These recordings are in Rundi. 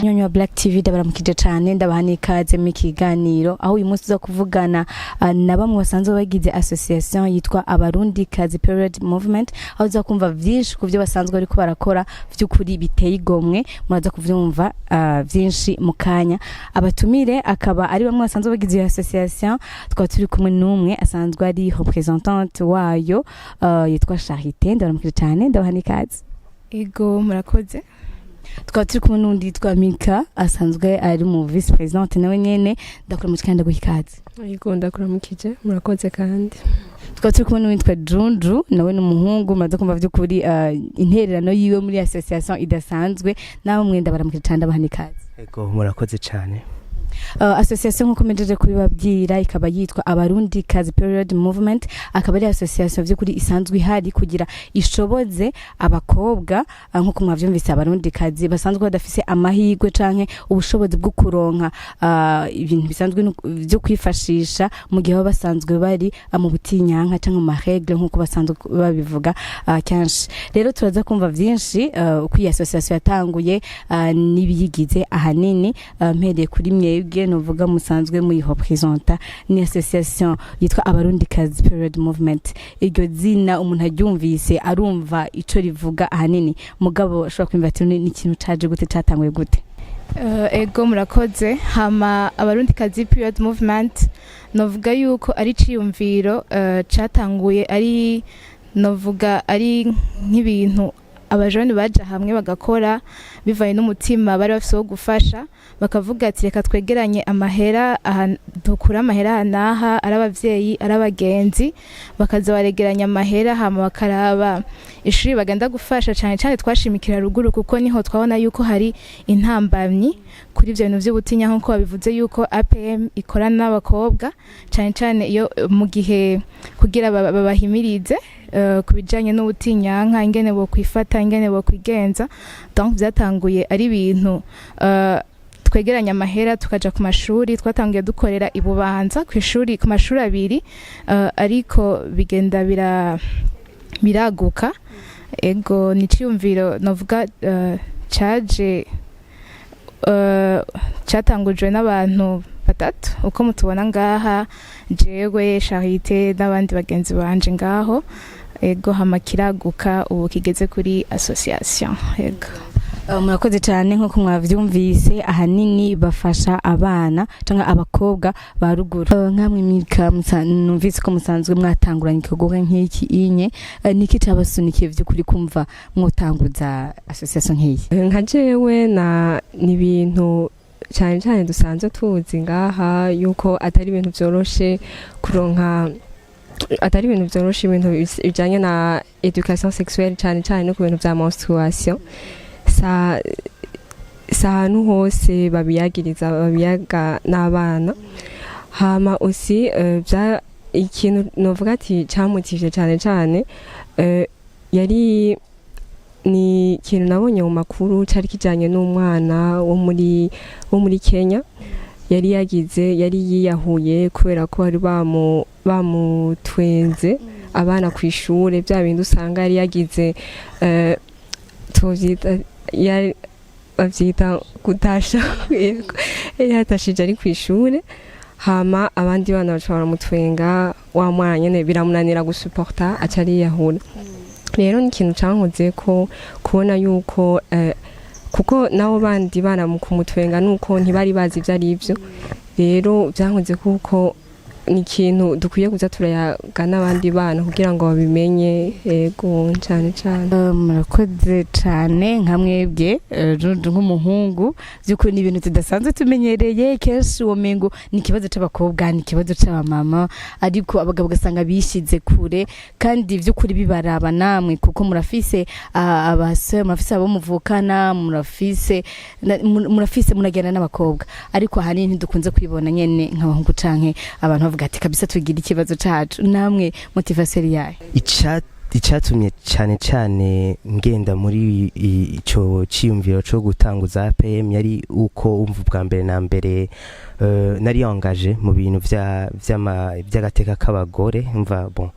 Nyonyo wa Black TV, ndabaramukije cyane, ndabaha n'ikaze mu kiganiro aho uyu munsi tuza kuvugana na bamwe basanzwe bagize association yitwa Abarundi Kazi Period Movement, aho tuza kumva vyinshi ku byo basanzwe bariko barakora vy'ukuri biteye igomwe. Muraza kuvyumva vyinshi mu kanya. Abatumire akaba ari bamwe basanzwe bagize iyo association. Tukaba turi kumwe n'umwe asanzwe ari représentante wayo, yitwa Charité. Ndabaramukije cyane, ndabaha n'ikaze. Ego, murakoze. Tukaba turi kumwe n'undi yitwa Mika, asanzwe ari mu vice-présidente nawe nyene. Ndakuramutse kandi ndaguha ikaze. Yego, ndakuramukije, murakoze kandi. Tukaba turi kumwe n'uwitwa Junju, nawe ni umuhungu. Muraza kumva vy'ukuri intererano yiwe muri association idasanzwe. Nawe mwenda baramukije cyane, ndabaha n'ikaze. Ego, murakoze cyane. Association, nkuko mpejeje kubibabwira, ikaba yitwa Abarundi Kazi Period Movement, akaba ari association vy'ukuri isanzwe ihari kugira ishoboze abakobwa, nkuko mwavyumvise, Abarundi kazi basanzwe badafise amahirwe canke ubushobozi bwo kuronka ibintu bisanzwe vyo kwifashisha mu gihe baba basanzwe bari mu butinyanka canke mu ma règles, nkuko basanzwe babivuga kenshi. Rero turaza kumva vyinshi uko iyi association yatanguye n'ibiyigize ahanini. Mpereye kuri mwebwe, nuvuga musanzwe muyirepresenta, ni association yitwa Abarundi Kazi Period Movement. Iryo zina umuntu aryumvise arumva ico rivuga ahanini, mugabo ashobora kwumva ati: "Ni ikintu caje gute? Catanguye gute?" Ego, murakoze. Hama Abarundi Kazi Period Movement, novuga yuko ari iciyumviro catanguye ari, novuga ari nk'ibintu abajene baja hamwe bagakora bivanye n'umutima bari bafise wo gufasha, bakavuga ati: "Reka twegeranye amahera aha, dukure amahera aha n'aha, ari abavyeyi, ari abagenzi." Bakaza baregeranya amahera, hama bakaraba ishuri bagenda gufasha. Cane cane twashimikira ruguru, kuko niho twabona yuko hari intambamyi kuri ivyo bintu vy'ubutinya, nkuko babivuze yuko APM ikorana n'abakobwa cane cane iyo mu gihe kugira babahimirize ku bijanye n'ubutinyanka, ingene bokwifata, ingene bokwigenza. Donc vyatanguye ari ibintu twegeranya amahera, tukaja ku mashuri. Twatanguye dukorera i Bubanza ku ishuri, ku mashuri abiri, ariko bigenda biraguka. Ego, ni iciyumviro novuga caje, catangujwe n'abantu batatu uko mutubona ngaha, jewe Charité n'abandi bagenzi banje ngaho. Ego, hama kiraguka, ubu kigeze kuri association. Ego. Murakoze cyane. Nk'uko mwavyumvise, ahanini bafasha abana cyangwa abakobwa ba ruguru. Nkamwe Mika, numvise ko musanzwe mwatanguranye igikorwa nk'iki inye, niki cabasunikiye vy'ukuri kumva mwotanguza association nk'iyi? Nka jewe na ni ibintu cyane cyane dusanzwe tuzi ngaha yuko atari ibintu vyoroshe kuronka, atari ibintu vyoroshe, ibintu bijanye na éducation sexuelle, cyane cyane no ku bintu vya menstruation. Sa ahantu hose babiyagiriza, babiyaga n'abana. Hama aussi vya ikintu novuga ati camotivye cyane cyane, yari ni ikintu nabonye mu makuru cari kijanye n'umwana wo muri Kenya yari yagize, yari yiyahuye kubera ko bari bamutwenze abana ku ishure. Bya bindi usanga yari yagize, tuvyita bavyita gutasha. Yego, yari yatashije ari ku ishure, hama abandi bana baca baramutwenga. Wa mwana nyene biramunanira gusuporta, aca ariyahura. Rero ni ikintu cankoze ko kubona yuko kuko nabo bandi bana mu kumutwenga nuko ntibari bazi ivyo ari vyo. Rero byankoze kuko ni ikintu dukwiye kuza turayaga n'abandi bana kugira ngo babimenye. Yego, cane cane. Murakoze cane. Nka mwebwe, Junju, nk'umuhungu, by'ukuri ni ibintu tudasanzwe tumenyereye. Kenshi uwo mengo ni ikibazo c'abakobwa, ni ikibazo c'abamama, ariko abagabo ugasanga bishize kure, kandi by'ukuri bibaraba namwe, kuko murafise abasore, murafise abo muvukana, murafise murafise muragenda n'abakobwa, ariko ahanini ntidukunze kwibona nyene nk'abahungu canke abantu bavuga ati: "Kabisa tugira ikibazo cacu." Namwe motivation yayo? Icatumye cyane cyane ngenda muri ico ciyumviro co gutanguza APM yari uko umva ubwa mbere na mbere nari engagé mu bintu vya vy'agateka k'abagore. Mva bon,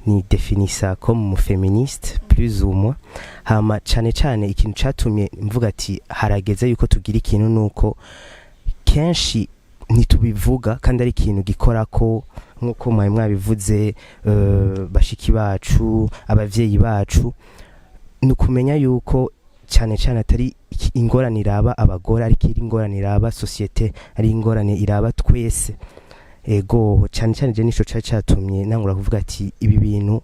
Ni définissa comme umu féministe plus ou moins. Hama cane cane ikintu catumye mvuga ati harageze yuko tugira ikintu, nuko kenshi ntitubivuga kandi ari ikintu gikora ko, nk'uko mwari mwabivuze, bashiki bacu, abavyeyi bacu. Ni ukumenya yuko cyane cyane atari ingorane iraba abagore, ariko iri ingorane iraba société, ari ingorane iraba twese. Ego, cyane cyane je nico cari catumye nangura kuvuga ati ibi bintu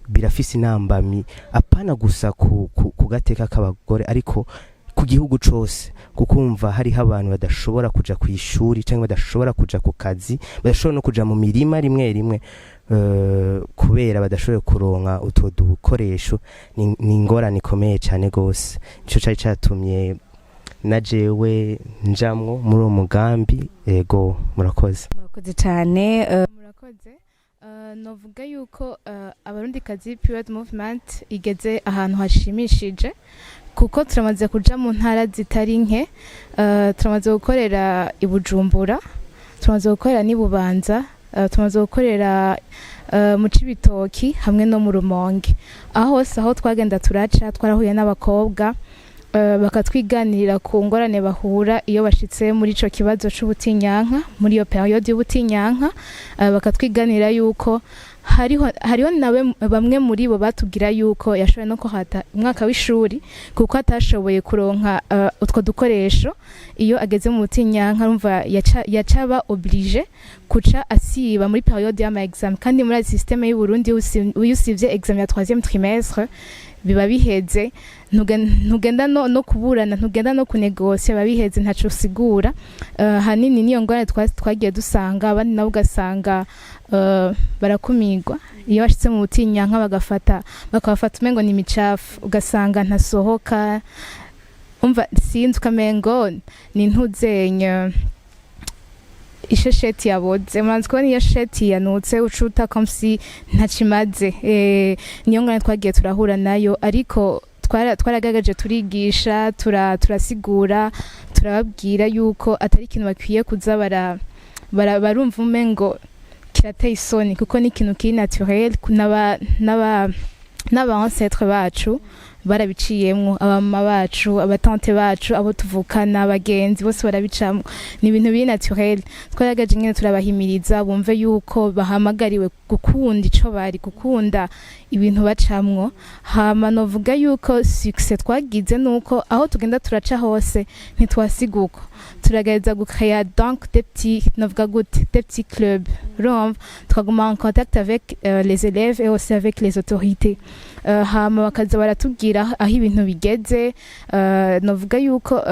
birafise intambamyi, apana gusa ku gateka k'abagore, ariko ku gihugu cose, kukumva hariho abantu badashobora kuja ku ishuri cyangwa badashobora kuja ku kazi, badashobora no kuja mu mirima rimwe rimwe, kubera badashoboye kuronka utwo dukoresho. Ni ingorane ikomeye cyane gose. Nico cari catumye na jewe njamwo muri uwo mugambi. Ego, murakoze. Murakoze cyane. Murakoze. Novuga yuko Abarundikazi Period Movement igeze ahantu hashimishije, kuko turamaze kuja mu ntara zitari nke. Turamaze gukorera i Bujumbura, turamaze gukorera n'i Bubanza, tumaze gukorera mu Cibitoki hamwe no mu Rumonge. Aho hose aho twagenda turaca, twarahuye n'abakobwa, bakatwiganirira ku ngorane bahura iyo bashitse muri ico kibazo c'ubutinyanka, muri iyo période y'ubutinyanka. Bakatwiganira yuko hariho nawe bamwe muri bo batubwira yuko yashoboye no kuhata umwaka w'ishuri kuko atashoboye kuronka utwo dukoresho. Iyo ageze mu butinyanka, urumva yacaba obligé kuca asiba muri période y'ama examen, kandi muri système y'u Burundi iyo usivye examen ya 3e trimestre biba biheze. Ntugenda no kuburana, ntugenda no kunegosya, biba biheze, ntaco usigura. Hanini niyo ngorane twagiye dusanga. Abandi nabo ugasanga barakumirwa iyo bashitse mu butinyanka, bakabafata umengo ni imicafu, ugasanga ntasohoka. Umva, sinzi, ukamengo ni ntuzenya ishesheti yaboze. Muranzi kubona iyo sheti yanutse, ucuta comme si ntacimaze. Niyo ngorane twagiye turahura nayo, ariko twaragaragaje, turigisha, turasigura, turababwira yuko atari ikintu bakwiye kuza barumva umengo kirateye isoni, kuko ni ikintu kiri naturel. N'aba ancêtre bacu barabiciyemwo, abamama bacu, abatante bacu, abo tuvukana, abagenzi bose barabicamwo, ni ibintu biri naturel. Twaragaje nyene turabahimiriza bumve yuko bahamagariwe gukunda ico bari, gukunda ibintu bacamwo. Hama novuga yuko succès twagize nuko aho tugenda turaca hose ntitwasiguka, turagerageza gucréa donc des petits, novuga gute, des petits clubs, urumva tukaguma en contact avec les élèves et aussi avec les autorités. Hama bakaza baratubwira aho ibintu bigeze. Novuga yuko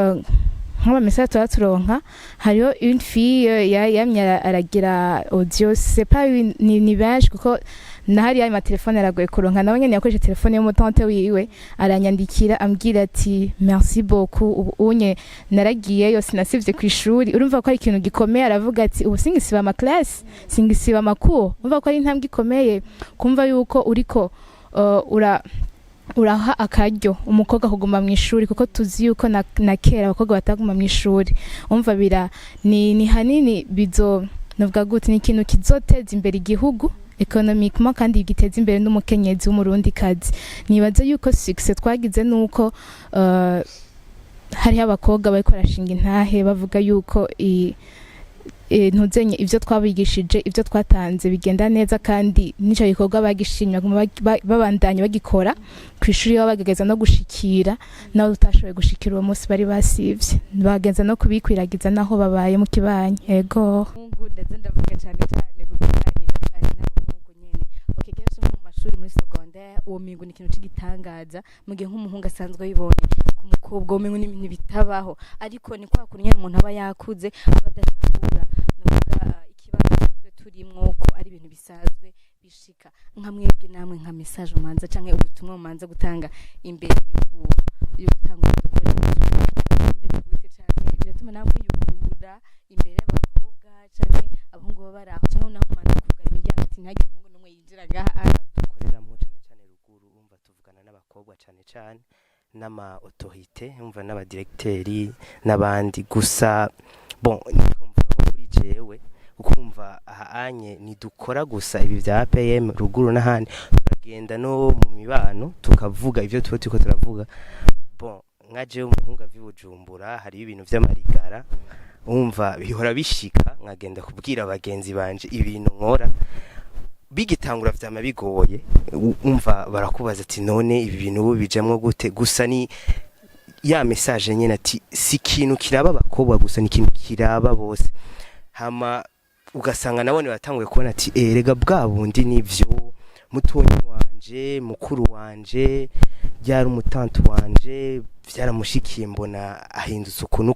nk'ama message tuba turonka, hariho une fille yamye aragira audio, c'est pas une, ni benshi kuko nahari ayo matelefone aragoye kuronka. Nawe nyene yakoresha telefone y'umu tante wiwe, aranyandikira ambwira ati: "Merci beaucoup, ubu unye naragiyeyo, sinasivye ku ishuri." Urumva ko ari ikintu gikomeye. Aravuga ati: "Ubu singisiba ama classe, singisiba ama cours." Urumva ko ari intambwe ikomeye kumva yuko uriko uraha akaryo umukobwa kuguma mu ishuri, kuko tuzi yuko na kera abakobwa bataguma mu ishuri. Umva, bira ni hanini bizo, novuga gute, ni ikintu kizoteza imbere igihugu économiquement kandi giteza imbere n'umukenyezi w'Umurundikazi. Nibaza yuko succès twagize nuko hariho abakobwa bariko barashinga intahe, bavuga yuko ntuzenye ivyo twabigishije, ivyo twatanze bigenda neza, kandi n'ico gikorwa bagishimye, baguma babandanya bagikora ku ishuri, baba bagerageza no gushikira nabo tutashoboye gushikira uwo munsi bari basivye, bagenza no kubikwiragiza naho babaye mu kibanyi. Ego. Abahungu, ndetse ndavuga cyane cyane ku bijyanye n'abahungu nyene. Okay, kenshi nko mu mashuri muri secondaire, uwo mingo ni ikintu c'igitangaza, mu gihe nk'umuhungu asanzwe abibonye ku mukobwa, uwo mingo ni ibintu bitabaho. Ariko ni kwa kuntu nyene umuntu aba yakuze, aba adatahura, navuga ikibano asanzwe turimwo, ko ari ibintu bisanzwe bishika. Nka mwebwe namwe, nka message mumanza canke ubutumwa mumanza gutanga imbere yo gutanga udukoresho, bimeze gute? Canke biratuma namwe mwiyugurura imbere y'abakobwa canke abahungu baba bari aho, canke naho mumanza kugara imiryango ati ntihagire umuhungu n'umwe yinjira ngaha? Dukoreramo cyane cyane ruguru, umva tuvugana n'abakobwa cyane cyane n'ama autorité, umva n'abadirecteurs n'abandi. Gusa bon, niko mvuga nko kuri jewe. Ukumva aha anye ntidukora gusa ibi vya APM ruguru n'ahandi, turagenda no mu mibano tukavuga ivyo tuba turiko turavuga. Bon, nka jewe umuhungu ava i Bujumbura, hariyo ibintu vy'amarigara, umva bihora bishika nkagenda kubwira bagenzi banje ibintu nkora. Bigitangura vyama bigoye, umva barakubaza ati: "None ibi bintu ubu bijamwo gute?" Gusa ni ya message nyene ati si ikintu kiraba abakobwa gusa, ni ikintu kiraba bose. Hama ugasanga nabone batanguye kubona ati: "Erega bwa bundi nivyo, mutonyi wanje, mukuru wanje, byari umutantu wanje, vyaramushikiye, mbona ahindutse ukuntu."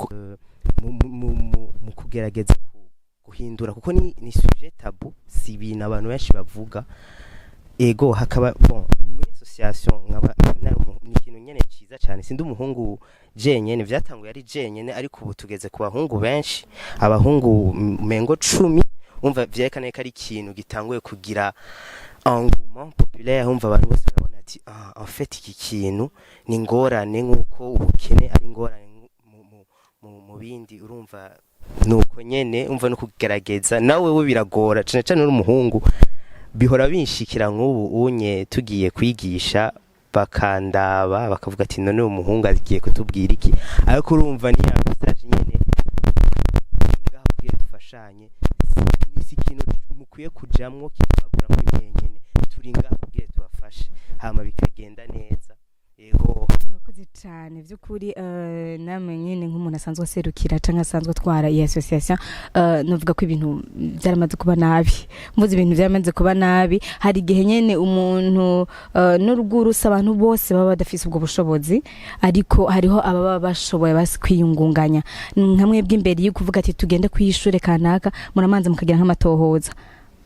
Mu kugerageza guhindura, kuko ni sujet tabou, si ibintu abantu benshi bavuga. Ego, hakaba bon muri association nkaba ni ikintu nyene ciza cyane. Sindi umuhungu jenyene, vyatanguye ari jenyene, ariko ubu tugeze ku bahungu benshi, abahungu mengo 10. Umva vyerekana ko ari ikintu gitanguye kugira engouement populaire. Umva abantu bose barabona ati: "Ah, en fait iki kintu ni ingorane nk'uko ubukene ari ingorane mu bindi." Urumva nuko nyene, umva no kugerageza nawe we biragora cane cane uri umuhungu. Bihora binshikira nk'ubu unye tugiye kwigisha, bakandaba bakavuga ati: "None uwo muhungu agiye kutubwira iki?" Ariko urumva ni ya message nyene ngaho kugira dufashanye. Si ikintu mukwiye kujamwo kikabagora muri mwenyene, turi ngaho kugira tubafashe, hama bikagenda neza. Yego. Murakoze cyane by'ukuri. Namwe nyine nk'umuntu asanzwe aserukira cyangwa asanzwe atwara iyi association, navuga ko ibintu byaramaze kuba nabi. Mvuze ibintu byaramaze kuba nabi, hari igihe nyene umuntu n'uruguru si abantu bose baba badafise ubwo bushobozi, ariko hariho ababa bashoboye basi kwiyungunganya. Nka mwebwe, imbere yo kuvuga ati tugende kwishure kanaka, muramanza mukagira nk'amatohoza.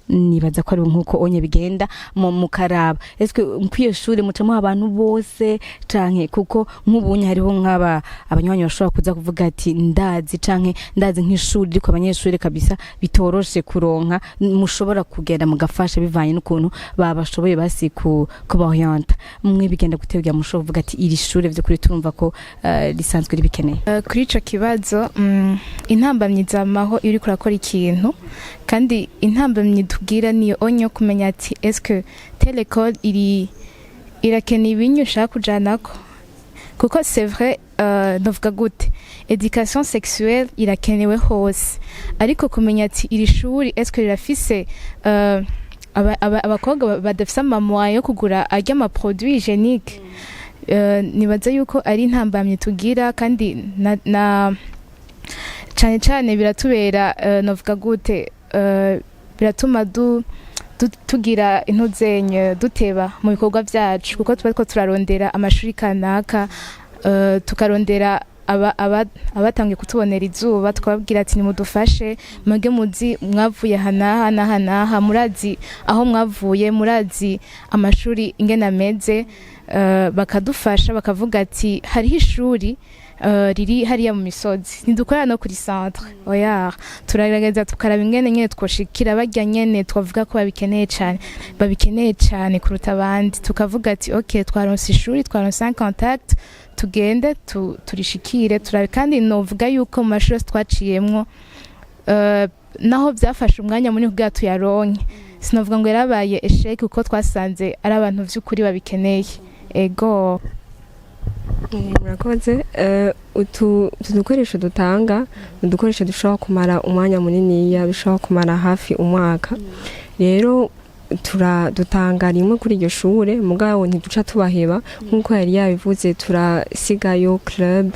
Nibaza ko ari nkuko onye bigenda mu mukaraba eske kw'iyo shuri mucamo abantu bose, canke kuko nk'ubunye hariho nk'aba abanywanyi bashobora kuza kuvuga ati ndazi, canke ndazi nk'ishuri riko abanyeshuri kabisa bitoroshe kuronka, mushobora kugenda mugafasha bivanye n'ukuntu babashoboye basi ku kubaorienta. Mwe bigenda gutebya mushobora kuvuga ati iri shure vy'ukuri turumva ko risanzwe ribikeneye? Kuri ico kibazo, intambamyi zamaho iyo uriko urakora ikintu, kandi intambamyi tubwira niyo onyo kumenya ati est-ce que telle école iri irakeneye ibinyu ushaka kujanako, kuko c'est vrai, novuga gute, éducation sexuelle irakenewe hose, ariko kumenya ati iri shuri est-ce que rirafise abakobwa badafise ama moyens yo kugura arya ama produits hygiéniques. Nibaza yuko ari intambamyi tugira, kandi na cane cane biratubera, novuga gute, biratuma tugira intuzenye duteba mu bikorwa vyacu, kuko tuba turiko turarondera amashuri kanaka, tukarondera abatangiye kutubonera izuba, tukababwira ati nimudufashe, mwebwe muzi mwavuye aha n'aha n'aha n'aha, murazi aho mwavuye, murazi amashuri ingene ameze. Bakadufasha bakavuga ati hariho ishuri riri hariya mu misozi. Ntidukorera no kuri centre, oya, turagerageza tukaraba ingene nyene twoshikira barya nyene twavuga ko babikeneye cane, babikeneye cane kuruta abandi. Tukavuga ati ok, twaronse ishuri, twaronse un contact, tugende turishikire turabe. Kandi novuga yuko mu mashuri yose twaciyemwo, naho byafashe umwanya munini kugira tuyaronke, sinavuga ngo yarabaye échec, kuko twasanze ari abantu vy'ukuri babikeneye. Ego. Murakoze. Utu dukoresho dutanga ni udukoresho dushobora kumara umwanya muniniya, dushobora kumara hafi umwaka. Rero dutanga rimwe kuri iryo shure, mugabo ntiduca tubaheba. Nk'uko yari yabivuze, turasigayo club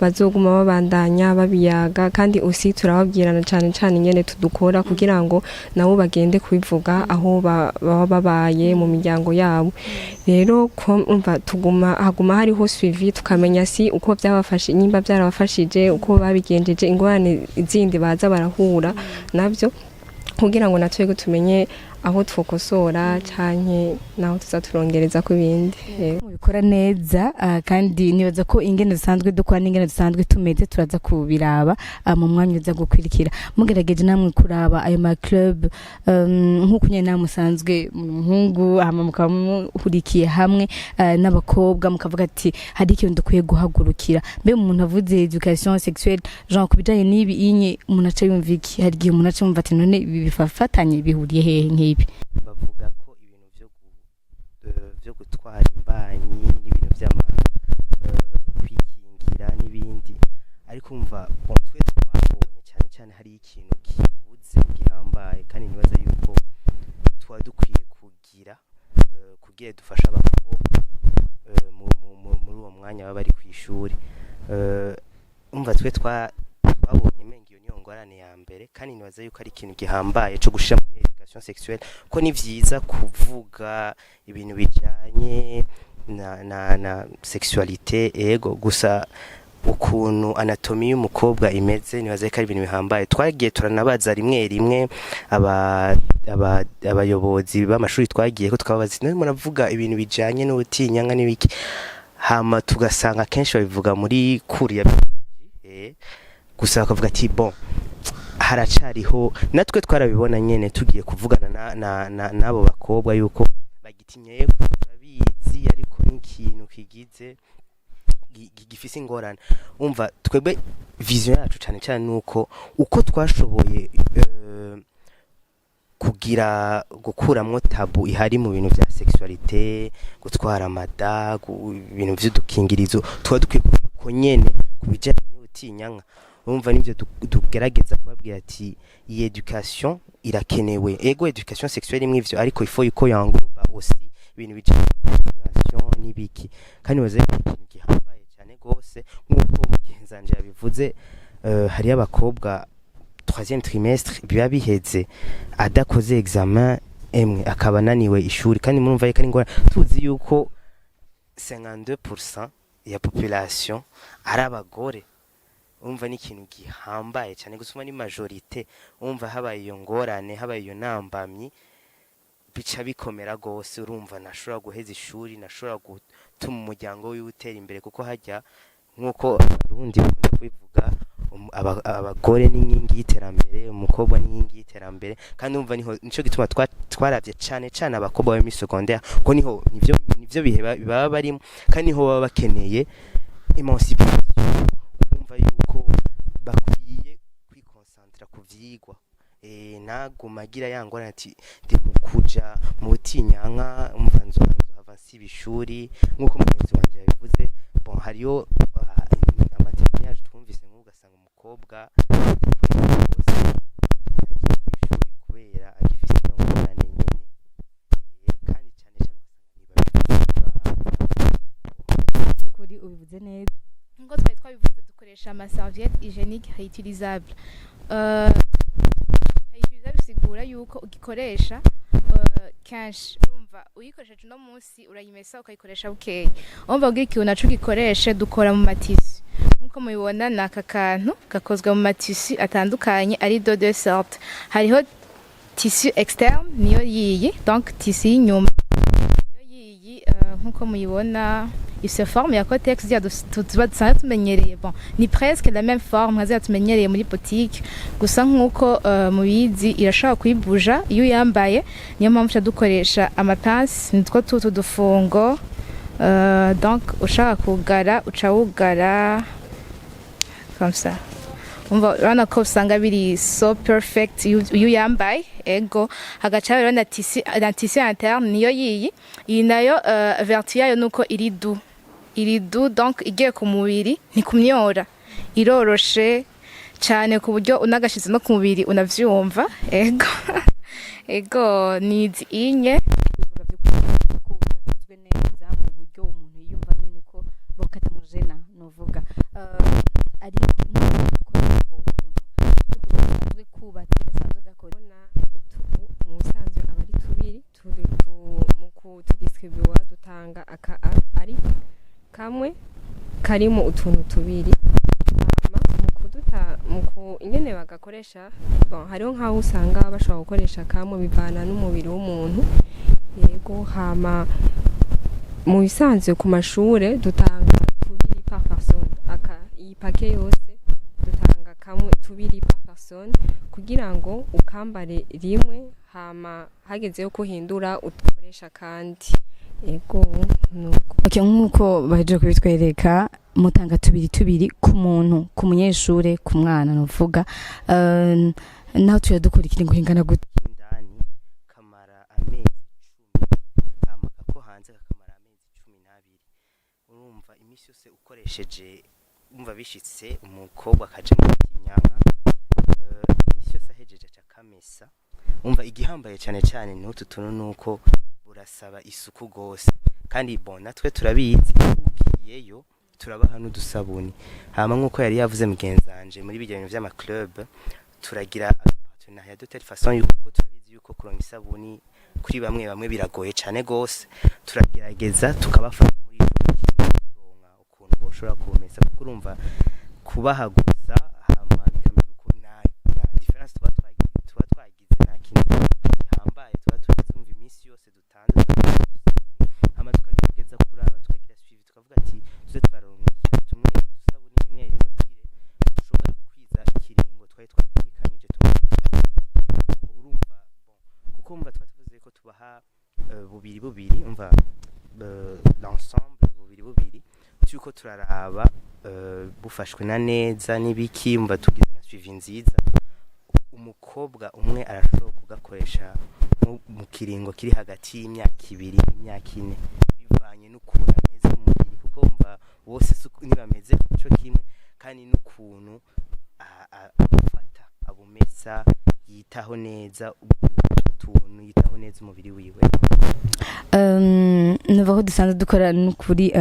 bazoguma babandanya babiyaga, kandi usi turababwirana cane cane ingene tudukora kugira ngo nabo bagende kubivuga aho baba babaye mu miryango yabo. Rero umva tuguma haguma hariho suivi, tukamenya si uko byabafashe, nimba byarabafashije, uko babigenjeje, ingorane zindi baza barahura navyo, kugira ngo natwebwe tumenye. Aho twokosora canke naho tuza turongereza ku ibindi. Mubikora neza, kandi nibaza ko ingene dusanzwe dukora n'ingene dusanzwe tumeze turaza kubiraba mu mwanya uza gukwirikira. Mugerageje namwe kuraba ayo ma club, nk'uko nyene namwe musanzwe umuhungu, hama mukaba muhurikiye hamwe n'abakobwa, mukavuga ati hari ikintu dukwiye guhagurukira. Mbe umuntu avuze éducation sexuelle, genre ku bijanye n'ibi inye, umuntu aca yumva iki? Hari igihe umuntu aca yumva ati none ibi bifafatanye bihuriye hehe nk'ibi? Bavuga ko ibintu vyo gutwara imbanyi n'ibintu vy'ama kwikingira n'ibindi, ariko umva, bon, twe twabonye cyane cyane hari ikintu kibuze gihambaye, kandi nibaza yuko tuba dukwiye kugira kugira dufashe abakobwa muri uwo mwanya baba bari kw'ishuri. Umva, twe twabonye imenga iyo niyo ngorane ya mbere, kandi nibaza yuko ari ikintu gihambaye co gushira muri éducation sexuelle, ko ni vyiza kuvuga ibintu bijanye na sexualité, ego, gusa ukuntu anatomie y'umukobwa imeze, nibaza ko ari ibintu bihambaye. Twagiye turanabaza rimwe rimwe aba aba abayobozi b'amashuri twagiye ko twababaza, none muravuga ibintu bijanye n'ubutinyanka n'ibiki? Hama tugasanga kenshi babivuga muri cours ya gusa bakavuga ati bon, haracariho. Natwe twarabibona nyene tugiye kuvugana na n'abo bakobwa yuko bagitinya. Yego, turabizi, ariko n'ikintu kigize gifise ingorane. Umva, twebwe vision yacu cane cane nuko uko twashoboye kugira gukuramwo tabou ihari mu bintu vya sexualité, gutwara amada, ibintu vy'udukingirizo, tuba dukwiye kugira uko nyene ku bijanye n'ubutinyanka. Urumva, nivyo tugerageza kubabwira ati iyi éducation irakenewe. Ego, éducation sexuelle imwe ivyo, ariko il faut yuko yengloba aussi ibintu bijanye na menstruation n'ibiki, kandi baza ko ari ikintu gihambaye cyane gose. Nk'uko mugenzi wanje yabivuze, hariyo abakobwa troisième trimestre biba biheze adakoze examen emwe, akaba ananiwe ishuri, kandi murumva yuko ari ingorane. Tuzi yuko 52% ya population ari abagore, umva, ni ikintu gihambaye cyane gusuma ni majorité. Umva, habaye iyo ngorane, habaye iyo nambamyi, bica bikomera gose. Urumva, nashobora guheza ishuri, nashobora gutuma umuryango wiwe utera imbere, kuko hajya nk'uko Abarundi bakunda kubivuga, abagore ni inkingi y'iterambere, umukobwa ni inkingi y'iterambere. Kandi umva, niho nico gituma twaravye cane cane abakobwa bari muri secondaire, ko niho nivyo bihe baba barimo, kandi niho baba bakeneye émancipation, kumva yuko bakwiye kwiconcentra ku vyigwa, ntaguma agira ya ngorane ati ndi mu kuja mu butinyanka, umva, nzohava nsiba ishuri. Nk'uko mugenzi wanje yabivuze, bon, hariyo amatémoignages twumvise, nk'ubu ugasanga umukobwa ukwezi kose agiye kw'ishuri kubera agifise iyo ngorane nyene, kandi cane cane ugasanga ntibabivuga. By'ukuri ubivuze neza. Nkuko twari twabivuze, dukoresha ama serviette hygiénique réutilisable. Réutilisable bisigura yuko ugikoresha kenshi. Urumva, uyikoresheje uno munsi urayimesa ukayikoresha bukeye. Urumva, kugira ikintu naco ugikoreshe, dukora mu matissus. Nkuko mubibona, ni aka kantu gakozwe mu matissus atandukanye, ari de deux sortes. Hariho tissu externe, niyo yiyi, donc tissu y'inyuma niyo yiyi. Nkuko muyibona, ifise forme ya Kotex ziriya tuba dusanzwe tumenyereye. Bon, ni presque la même forme nka ziriya tumenyereye muri boutique, gusa nkuko mubizi irashobora kuyibuja iyo uyambaye. Niyo mpamvu tuca dukoresha amapinces, nitwo tutu dufungo. Donc ushaka kugara uca wugara comme ça. Umva, urabona ko usanga biri so perfect iyo uyambaye. Ego, hagaca rero na tissu interne, niyo yiyi. Iyi nayo, vertu yayo nuko iri doux, iri doux, donc igiye ku mubiri ntikumyora, iroroshe cyane ku buryo unagashize no ku mubiri unavyumva. Ego, ni izi inye. Bivuga by'ukuri ko gakozwe neza mu buryo umuntu yiyumva nyene ko bokatamujena novuga. Ari nk'uko ukuntu by'ukuri gasanzwe kubatse, gasanzwe gakoze. Ubona utu mu busanzwe aba ari tubiri mu kutudistribuwa dutanga aka ari kamwe karimo utuntu tubiri. Hama mu kuduta mu ku ingene Bagakoresha, bon, hariho nk'aho usanga bashobora gukoresha kamwe, bivana n'umubiri w'umuntu. Yego, hama mu bisanzwe ku mashure dutanga tubiri par personne. Aka iyi paquet yose dutanga kamwe, tubiri par personne, kugira ngo ukambare rimwe, hama hageze yo kuhindura ukoresha kandi. Yego, nuko. Okay, nk'uko bahejeje kubitwereka, mutanga tubiri tubiri ku muntu, ku munyeshure, ku mwana nuvuga. Naho tuya dukora ikiringo kingana gute? Indani kamara amezi 10, hama ako hanze kakamara amezi 12. Urumva iminsi yose ukoresheje, umva bishitse umukobwa akaja mu kinyanka, iminsi yose ahejeje aca akamesa. Umva igihambaye cane cane n'utu tuntu nuko burasaba isuku gose, kandi bon, natwe turabizi, ugiyeyo turabaha n'udusabuni. Hama nk'uko yari yavuze mugenzanje, muri bijya bintu vy'ama club turagira partenariat de telle façon yuko turabizi yuko kuronka isabuni kuri bamwe bamwe biragoye cane gose. Turagerageza tukabafasha muri ico kintu, kuronka ukuntu boshobora kumesa, kuko urumva kubaha gusa hama bikamera uko, nta différence tuba twagize, nta kintu gihambaye tuba tugize. Umva iminsi yose dutanze, hama tukagerageza kuraba, tukagira suivi, tukavuga ati tuze twararungikira tumwe udusabuni rimwe rimwe kugira ushobore gukwiza ikiringo twari twategekanije tuba. Urumva bon, kuko umva tuba tuvuze ko tubaha bubiri bubiri, umva l'ensemble bubiri bubiri, turiko turaraba bufashwe na neza n'ibiki. Umva tugize na suivi nziza, umukobwa umwe arashobora kugakoresha mu kiringo kiri hagati y'imyaka 2 n'imyaka 4, bivanye n'ukuntu ameze mu mubiri, kuko umva bose ntibameze co kimwe, kandi n'ukuntu abufata, abumesa, yitaho neza utwo tuntu, yitaho neza umubiri wiwe. Numva ko dusanzwe dukora n'ukuri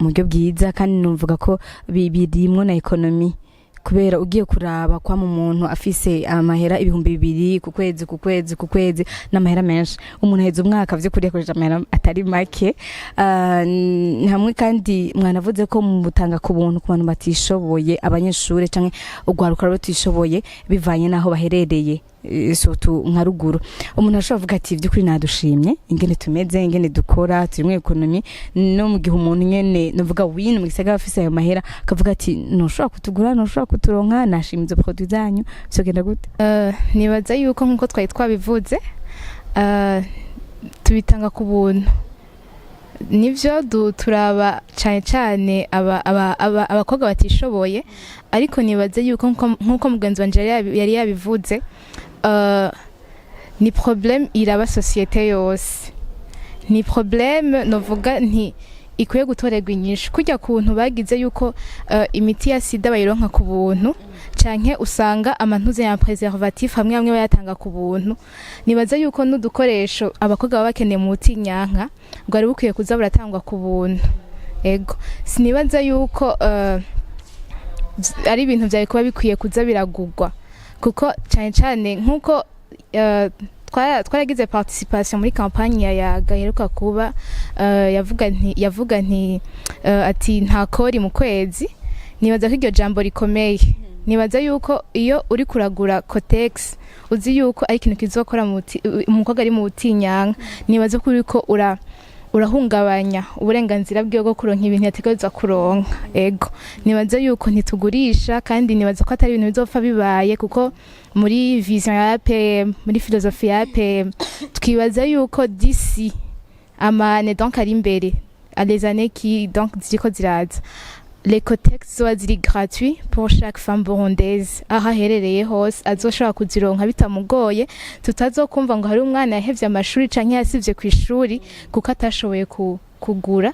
mu buryo bwiza, kandi numvuga ko birimwo na économie, kubera ugiye kuraba kwama umuntu afise amahera 2000 ku kwezi, ku kwezi, ku kwezi, n'amahera menshi. Umuntu aheza umwaka vy'ukuri yakoresheje amahera atari make. Hamwe kandi mwanavuze ko mutanga ku buntu ku bantu batishoboye, abanyeshure canke urwaruka rutishoboye bivanye n'aho baherereye, surtout nka ruguru. Umuntu ashobora kuvuga ati by'ukuri nadushimye ingene tumeze, ingene dukora, turimwo économie. No mu gihe umuntu nyene nuvuga wino mu gisagara afise ayo mahera, akavuga ati ntushobora kutugura, ntushobora kuturonka, nashimye izo produit zanyu, vyogenda gute? Nibaza yuko nkuko twari twabivuze, tubitanga ku buntu. Nivyo, turaba cyane cyane abakobwa batishoboye, ariko nibaze yuko nkuko mugenzi wanje yari yabivuze, ni problème iraba société yose, ni problème novuga nti ikwiye gutorerwa inyishu, kurya kuntu bagize yuko imiti ya sida bayironka ku buntu, canke usanga amantuze ya préservatif hamwe hamwe bayatanga ku buntu. Nibaza yuko n'udukoresho abakobwa baba bakeneye mu butinyanka bwari bukwiye kuza buratangwa ku buntu. Ego, sinibaza yuko ari ibintu vyari kuba bikwiye kuza biragugwa, kuko cyane cyane nkuko twaragize participation muri campagne ya Yaga iheruka kuba, yavuga nti ati nta kori mu kwezi. Nibaza ko iryo jambo rikomeye. Nibaza yuko iyo uri kuragura Kotex, uzi yuko ari ikintu kizokora umukobwa ari mu butinyanka, nibaza ko uriko urahungabanya uburenganzira bwiwe bwo kuronka ibintu yategerezwa kuronka. Ego, nibaza yuko ntitugurisha, kandi nibaza ko atari ibintu bizopfa bibaye, kuko muri vision ya APM, muri philosophie ya APM, twibaza yuko d'ici ama années donc ari imbere, les années qui donc ziriko ziraza, les Kotex zoba ziri gratuit pour chaque femme burundaise aho aherereye hose, azoshobora kuzironka bitamugoye, tutazokumva ngo hari umwana yahevye amashuri canke yasivye ku ishuri kuko atashoboye kugura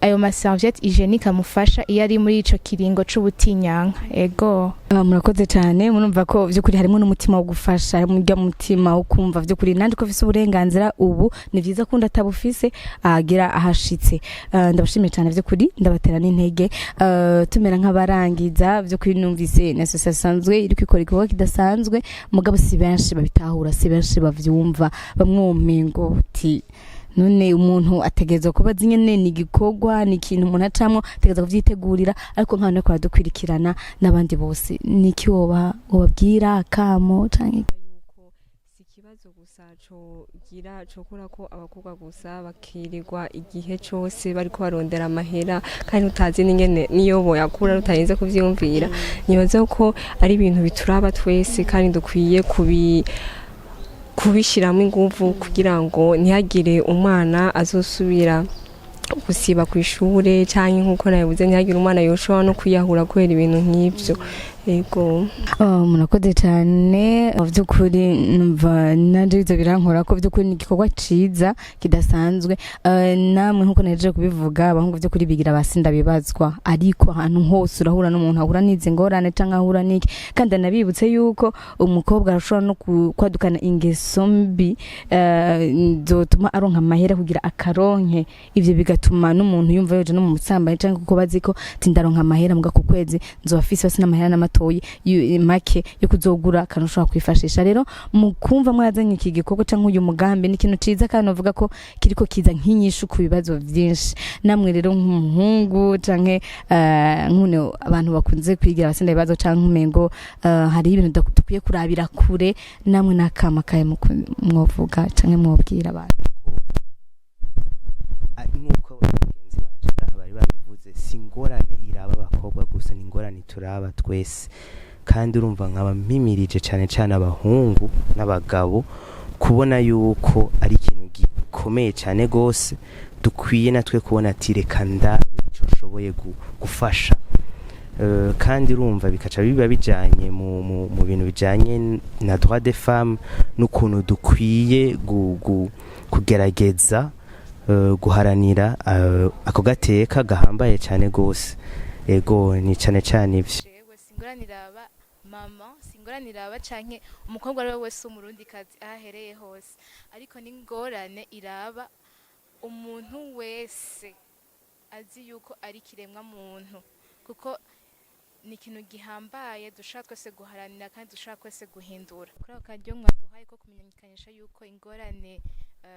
ayo ma serviette hygiénique amufasha iyo ari muri ico kiringo c'ubutinyanka. Ego. Murakoze cyane. Murumva ko by'ukuri harimo n'umutima wo gufasha, harimo urya mutima wo kumva by'ukuri nandi ko afise uburenganzira ubu, ni byiza ko undi atabufise agira ahashitse. Ndabashimiye cyane by'ukuri, ndabatera n'intege. Tumera nk'abarangiza, by'ukuri numvise na association isanzwe iri kwikora igikorwa kidasanzwe, mugabo si benshi babitahura, si benshi bavyumva. Bamwe womengo uti None umuntu ategerezwa kuba azi nyene ni igikorwa, ni ikintu umuntu acamwo, ategerezwa kuvyitegurira. Ariko nk'abantu bariko baradukwirikirana n'abandi bose, niki woba wobabwira, akamo canke? Yuko si ikibazo gusa cogira cokora ko abakobwa gusa bakirirwa igihe cose bariko barondera amahera, kandi utazi n'ingene niyo boyakura, utarinze kuvyiyumvira. Nibaza ko ari ibintu bituraba twese kandi dukwiye kubishiramwo inguvu kugira ngo ntihagire umwana azosubira gusiba ku ishure, canke nkuko nabivuze, ntihagire umwana yoshobora no kwiyahura kubera ibintu nk'ivyo. Yego. Oh, murakoze cyane. Mu by'ukuri numva nanje ivyo birankora ko by'ukuri ni igikorwa ciza kidasanzwe. Namwe nkuko nahejeje kubivuga, abahungu by'ukuri bigira abasinda bibazwa, ariko ahantu hose urahura n'umuntu ahura n'izi ngorane canke ahura n'iki. Kandi anabibutse yuko umukobwa arashobora no kwadukana ingeso mbi zotuma aronka amahera kugira akaronke. Ivyo bigatuma n'umuntu yumva yoje no mu busambanyi, canke kuko bazi ko ati ndaronka amahera muga ku kwezi nzoba fise basi n'amahera n'amatoyi make yo kuzogura akantu ushobora kwifashisha. Rero mu kumva mwazanye iki gikorwa canke uyu mugambi, ni ikintu ciza, kandi uvuga ko kiriko kiza nk'inyishu ku bibazo vyinshi. Namwe rero nk'umuhungu canke nk'une abantu bakunze kwigira abasinda ibibazo canke umengo hari ibintu dukwiye kurabira kure, namwe n'akama kaye mwovuga canke mwobwira abantu? Nk'uko bagenzi banje ngaha bari babivuze, si ingorane iraba abakobwa gusa, ni ingorane turaba twese. Kandi urumva nkaba mpimirije cyane cyane abahungu n'abagabo kubona yuko ari ikintu gikomeye cyane gose, dukwiye natwe kubona ati reka ndabe ico nshoboye gufasha. Kandi urumva bikaca biba bijanye mu bintu bijanye na droit des femmes n'ukuntu dukwiye kugerageza guharanira ako gateka gahambaye cyane gose. Ego, ni cyane cyane ivyo. Jewe singoranira aba mama, singoranira aba canke umukobwa ari we wese w'umurundikazi aho ahereye hose, ariko n'ingorane iraba umuntu wese azi yuko ari ikiremwa muntu, kuko ni ikintu gihambaye dushobora twese guharanira kandi dushobora twese guhindura. Kuri ako karyo mwaduhaye ko kumenyekanisha yuko ingorane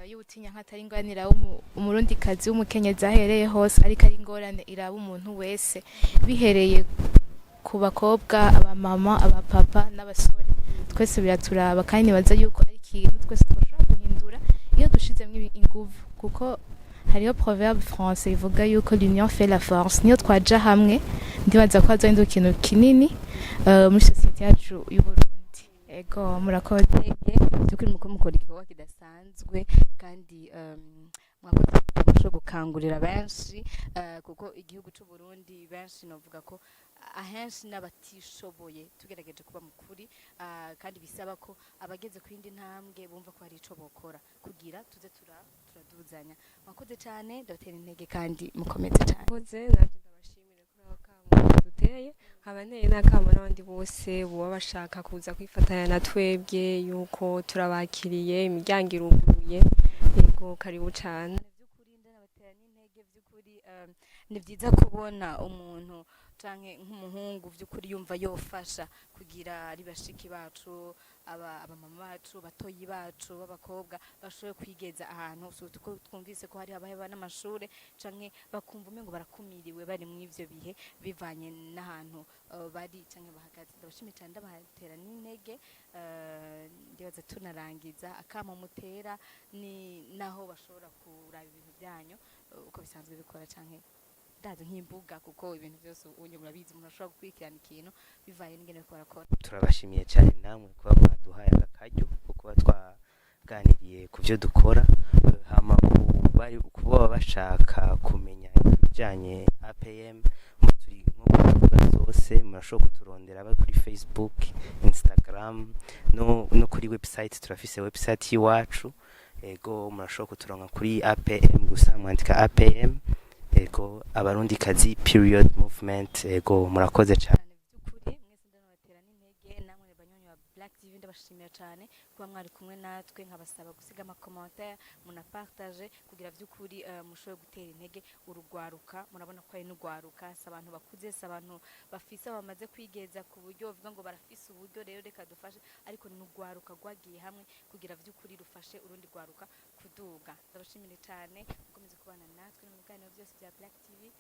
y'ubutinyanka atari ingorane iraba umurundikazi w'umukenyezi ahereye hose, ariko ari ingorane iraba umuntu wese, bihereye ku bakobwa, abamama, abapapa n'abasore, twese biraturaba. Kandi nibaza yuko ari ikintu twese twashobora guhindura iyo dushizemwo inguvu, kuko hariho proverbe français ivuga yuko l'union fait la force. Niyo twaja hamwe, ndibaza ko hazohinduka ikintu kinini muri société yacu y'Uburundi. Ego, murakoze. By'ukuri muko mukora igikorwa kidasanzwe, kandi mwakoze cyo gukangurira benshi, kuko igihugu cy'u Burundi benshi novuga ko ahenshi n'abatishoboye tugerageje kuba mukuri, kandi bisaba ko abageze ku yindi ntambwe bumva ko hari ico bokora kugira tuze turaduzanya. Mwakoze cyane, ndabatera intege kandi mukomeze cyane. Murakoze, nanjye ndabashimire kuri ako kamo duteye, nkaba nteye n'akamo n'abandi bose boba bashaka kuza kwifatanya na twebwe yuko turabakiriye, imiryango iruguruye. Yego, karibu cane. By'ukuri ndanabatera n'intege. By'ukuri ni byiza kubona umuntu canke nk'umuhungu by'ukuri yumva yofasha kugira ari bashiki bacu, aba abamama bacu, batoyi bacu b'abakobwa bashoboye kwigeza ahantu, surtout ko twumvise ko hari abaheba n'amashure canke bakumva umengo barakumiriwe bari mu ivyo bihe bivanye n'ahantu bari canke bahagaze. Ndabashimiye cyane, ndabatera n'intege. Ndibaza tunarangiza, akamo mutera ni naho bashobora kuraba ibintu byanyu uko bisanzwe bikora, canke ndazi nk'imbuga, kuko ibintu byose unye murabizi, umuntu ashobora gukurikirana ikintu bivanye n'ingene bariko barakora. Turabashimiye cyane namwe kuba mwaduhaye aka karyo ko kuba twaganiriye ku byo dukora. Hama bari kuba bashaka kumenya ibijyanye APM, mu turi nko ku mbuga zose, murashobora kuturondera aba kuri Facebook, Instagram no kuri website. Turafise website y'iwacu. Ego, murashobora kuturonka kuri APM gusa, mwandika APM, ego, Abarundikazi period movement. Ego, murakoze cyane. By'ukuri mwese ndanabatera n'intege, namwe banywanyi ba Black TV. Ndabashimira cyane kuba mwari kumwe natwe, nkabasaba gusiga ama commentaire, munapartage kugira vy'ukuri mushobore gutera intege urugwaruka. Murabona ko ari n'urwaruka, si abantu bakuze, si abantu bafise aho bamaze kwigeza ku buryo bavuga ngo barafise uburyo, rero reka dufashe, ariko n'urwaruka rwagiye hamwe kugira vy'ukuri rufashe urundi rwaruka kuduga. Ndabashimire cyane, mukomeze kubana natwe no mu biganiro byose bya Black TV.